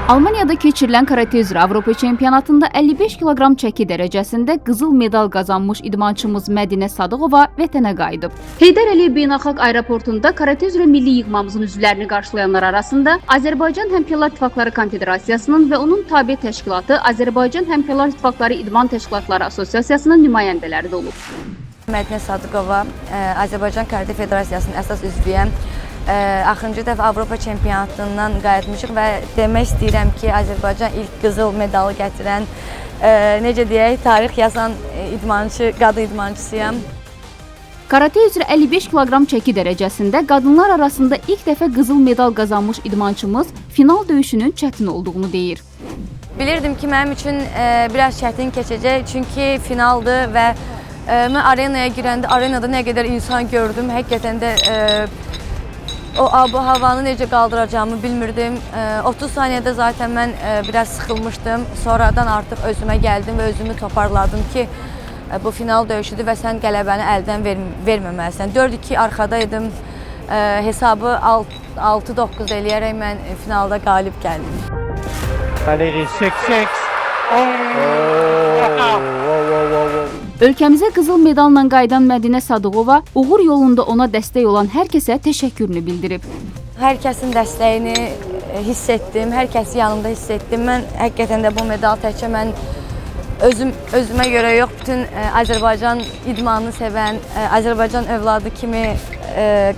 Almaniyada keçirilən karate üzrə Avropa çempionatında 55 kiloqram çəki dərəcəsində qızıl medal qazanmış idmançımız Mədinə Sadıqova vətənə qayıdıb. Heydər Əliyev Beynəlxalq Aeroportunda karate üzrə milli yığmamızın üzvlərini qarşılayanlar arasında Azərbaycan Həmkarlar İttifaqları Konfederasiyasının və onun tabe təşkilatı Azərbaycan Həmkarlar İttifaqları İdman Təşkilatları Assosiasiyasının nümayəndələri də olub. Mədinə Sadıqova, Azərbaycan Karate Federasiyasının əsas üzvüyəm. Axırıncı dəfə Avropa çempionatından qayıtmışıq və demək istəyirəm ki, Azərbaycan ilk qızıl medalı gətirən, necə deyək, tarix yazan idmançı, qadın idmançısıyam. Karate üzrə 55 kiloqram çəki dərəcəsində qadınlar arasında ilk dəfə qızıl medal qazanmış idmançımız final döyüşünün çətin olduğunu deyir. Bilirdim ki, mənim üçün biraz çətin keçəcək, çünki finaldır və mən arenaya girəndə arenada nə qədər insan gördüm, həqiqətən də o havanı necə qaldıracağımı bilmirdim. 30 saniyədə zaten mən biraz sıxılmışdım. Sonradan artıq özümə gəldim və özümü toparladım ki, bu final döyüşüdür və sən qələbəni əldən verməməlisən. 4-2 arxadaydım. Hesabı 6-9 eləyərək mən finalda qalib gəldim. Valérie 6-6. Ölkəmizə qızıl medalla qayıdan Mədinə Sadıqova uğur yolunda ona dəstək olan hər kəsə təşəkkürünü bildirib. Hər kəsin dəstəyini hiss etdim, hər kəsi yanımda hiss etdim. Mən həqiqətən də bu medal təkcə mən özümə görə yox, bütün Azərbaycan idmanını sevən, Azərbaycan övladı kimi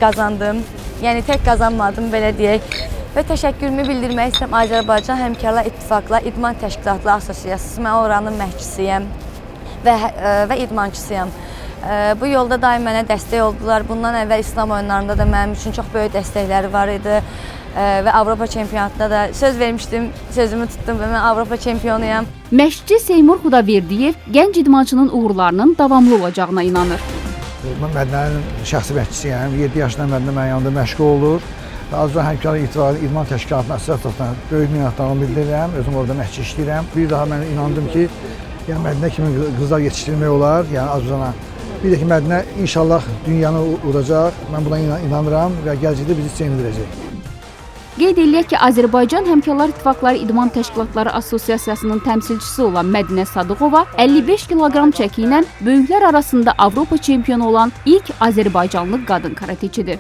qazandım. Yəni tək qazanmadım, belə deyək. Və təşəkkürümü bildirmək istəyirəm Azərbaycan Həmkarlar İttifaqlar İdman Təşkilatları Assosiasiyası. Mən oranın məşqçisiyəm və idmançısıyam. Bu yolda daim mənə dəstək oldular. Bundan əvvəl İslam oyunlarında da mənim üçün çox böyük dəstəkləri var idi və Avropa çempionatında da söz vermişdim, sözümü tutdum və mən Avropa çempionuyam. Məşqçi Seymur Xudaverdiyev gənc idmançının uğurlarının davamlı olacağına inanır. Mən Mədinənin şəxsi məşqçisiyəm. 7 yaşından Mədinə mənim yanımda məşq olur. Və Azərbaycan Həmkarlar İttifaqı İdman Təşkilatının Assosiasiyasına böyük minnətdarlığımı bildirirəm. Özüm orada məşqçi işləyirəm. Bir daha mən inandım ki, yəni Mədinə kimi qızlar yetişdirmək olar, yəni Azərbaycana. Bir də ki, Mədinə inşallah dünyanı udacaq. Mən buna inanıram və gələcəkdə bizi sevindirəcək. Qeyd eləyək ki, Azərbaycan Həmkarlar İttifaqları İdman Təşkilatları Assosiasiyasının təmsilçisi olan Mədinə Sadıqova 55 kiloqram çəki ilə böyüklər arasında Avropa çempionu olan ilk Azərbaycanlı qadın karateçidir.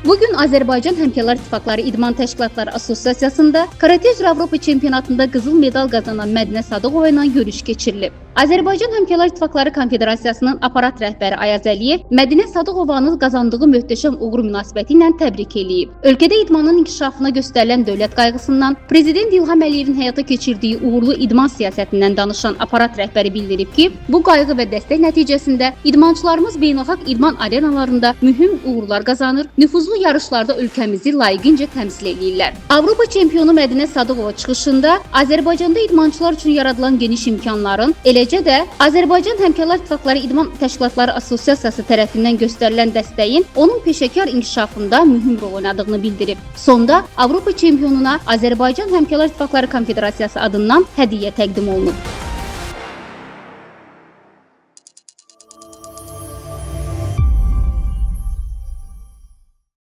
Bugün Azərbaycan Həmkarlar İttifaqları İdman Təşkilatları Assosiasiyasında karate üzrə Avropa çempionatında qızıl medal qazanan Mədinə Sadıqova ilə görüş keçirilib. Azərbaycan Həmkarlar İttifaqları Konfederasiyasının aparat rəhbəri Ayaz Əliyev Mədinə Sadıqovanın qazandığı möhtəşəm uğur münasibəti ilə təbrik eləyib. Ölkədə idmanın inkişafına göstərilən dövlət qayğısından, Prezident İlham Əliyevin həyata keçirdiyi uğurlu idman siyasətindən danışan aparat rəhbəri bildirib ki, bu qayğı və dəstək nəticəsində idmançılarımız beynəlxalq idman arenalarında mühüm uğurlar qazanır, nüfuzlu yarışlarda ölkəmizi layiqincə təmsil eləyirlər. Avropa çempionu Mədinə Sadıqova çıxışında Azərbaycanda idmançılar üçün yaradılan geniş imkanların, eləcə də Azərbaycan Həmkarlar İttifaqları İdman Təşkilatları Assosiasiyası tərəfindən göstərilən dəstəyin onun peşəkar inkişafında mühüm rol oynadığını bildirib. Sonda Avropa çempionuna Azərbaycan Həmkarlar İttifaqları Konfederasiyası adından hədiyyə təqdim olunub.